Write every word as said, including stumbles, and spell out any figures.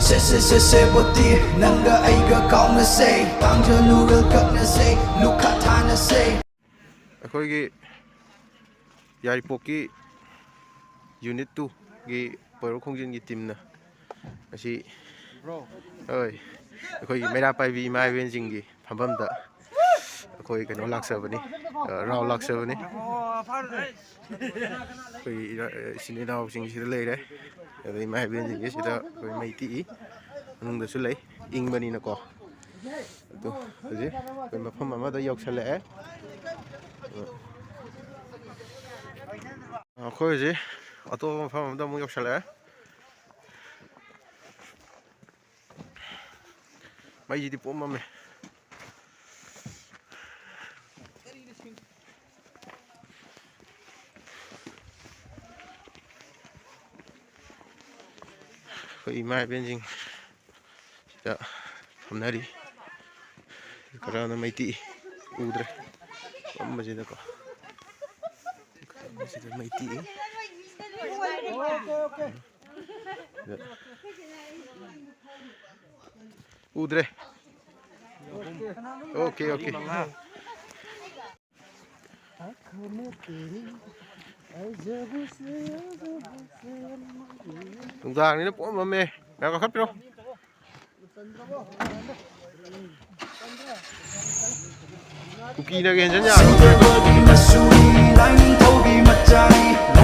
ꯁꯦ ꯁꯦ ꯁꯦ ꯁꯦ ꯕꯣꯇꯤ, ꯅꯪꯒ ꯑꯩꯒ ꯀꯥꯎꯅꯁꯦ, ꯇꯥꯡꯖ ꯅꯨꯔꯦꯜ ꯀꯛꯅꯁꯦ, ꯂꯨꯈꯥ ꯊꯥꯅꯁꯦ꯫ ꯑꯩꯈꯣꯏꯒꯤ ꯌꯥꯏꯔꯤꯄꯣꯛꯀꯤ ꯌꯨꯅꯤꯠ ꯇꯨꯒꯤ ꯄꯣꯏꯔꯧ ꯈꯣꯡꯖꯤꯟꯒꯤ ꯇꯤꯝꯅ ꯉꯁꯤ, ꯍꯣꯏ, ꯑꯩꯈꯣꯏꯒꯤ ꯃꯩꯔꯥ ꯄꯥꯏꯕꯤ ꯏꯃꯥ ꯏꯕꯦꯟꯁꯤꯡꯒꯤ ꯐꯝꯐꯝꯗ ꯑꯩꯈꯣꯏ ꯀꯩꯅꯣ ꯂꯥꯛꯆꯕꯅꯤ, ꯑ, ꯔꯥꯎ ꯂꯥꯛꯆꯕꯅꯤ꯫ ꯑꯩꯈꯣꯏ ꯏꯔꯥ-, ꯏꯆꯤꯟ ꯏꯅꯥꯎꯁꯤꯡ ꯁꯤꯗ ꯂꯩꯔꯦ꯫ ꯑꯗꯩ ꯏꯃꯥ ꯏꯕꯦꯟꯁꯤꯡꯁꯦ ꯁꯤꯗ ꯑꯩꯈꯣꯏ ꯃꯩ ꯇꯤꯛꯏ꯫ ꯃꯅꯨꯡꯗꯁꯨ ꯂꯩ, ꯏꯪꯕꯅꯤꯅꯀꯣ꯫ ꯑꯗꯣ ꯍꯧꯖꯤꯛ ꯑꯩꯈꯣꯏ ꯃꯐꯝ ꯑꯃꯗ ꯌꯧꯁꯜꯂꯛꯑꯦ꯫ ꯑꯩꯈꯣꯏ ꯍꯧꯖꯤꯛ ꯑꯇꯣꯞꯄ ꯃꯐꯝ ꯑꯃꯗ ꯑꯃꯨꯛ ꯌꯧꯁꯜꯂꯛꯑꯦ꯫ ꯃꯩꯁꯤꯗꯤ ꯄꯣꯝꯃꯝꯃꯦ꯫ ꯑꯩꯈꯣꯏ ꯏꯃꯥ ꯏꯕꯦꯟꯁꯤꯡ ꯁꯤꯗ ꯐꯝꯅꯔꯤ꯫ ꯈꯔꯅ ꯃꯩ ꯇꯤꯛꯏ, ꯎꯗ꯭ꯔꯦ꯫ ꯐꯝꯕꯁꯤꯗꯀꯣ, ꯐꯝꯕꯁꯤꯗ ꯃꯩ ꯇꯤꯛꯏ꯫ ꯎꯗ꯭ꯔꯦ꯫ Okay, okay. ꯅꯨꯡꯗꯥꯡꯅꯤꯅ ꯄꯣꯝꯃꯝꯃꯦ꯫ ꯃꯌꯥꯝ ꯀꯥꯈꯠꯄꯤꯔꯣ꯫ ꯀꯨꯀꯤꯅꯒ ꯍꯦꯟꯖꯟ ꯌꯥꯔꯣꯏ꯫ ꯁꯦꯟꯖꯦꯜꯒꯤ ꯃꯁꯨꯔꯤ, ꯂꯥꯏꯅꯤꯡꯊꯧꯒꯤ ꯃꯆꯥꯅꯤ꯫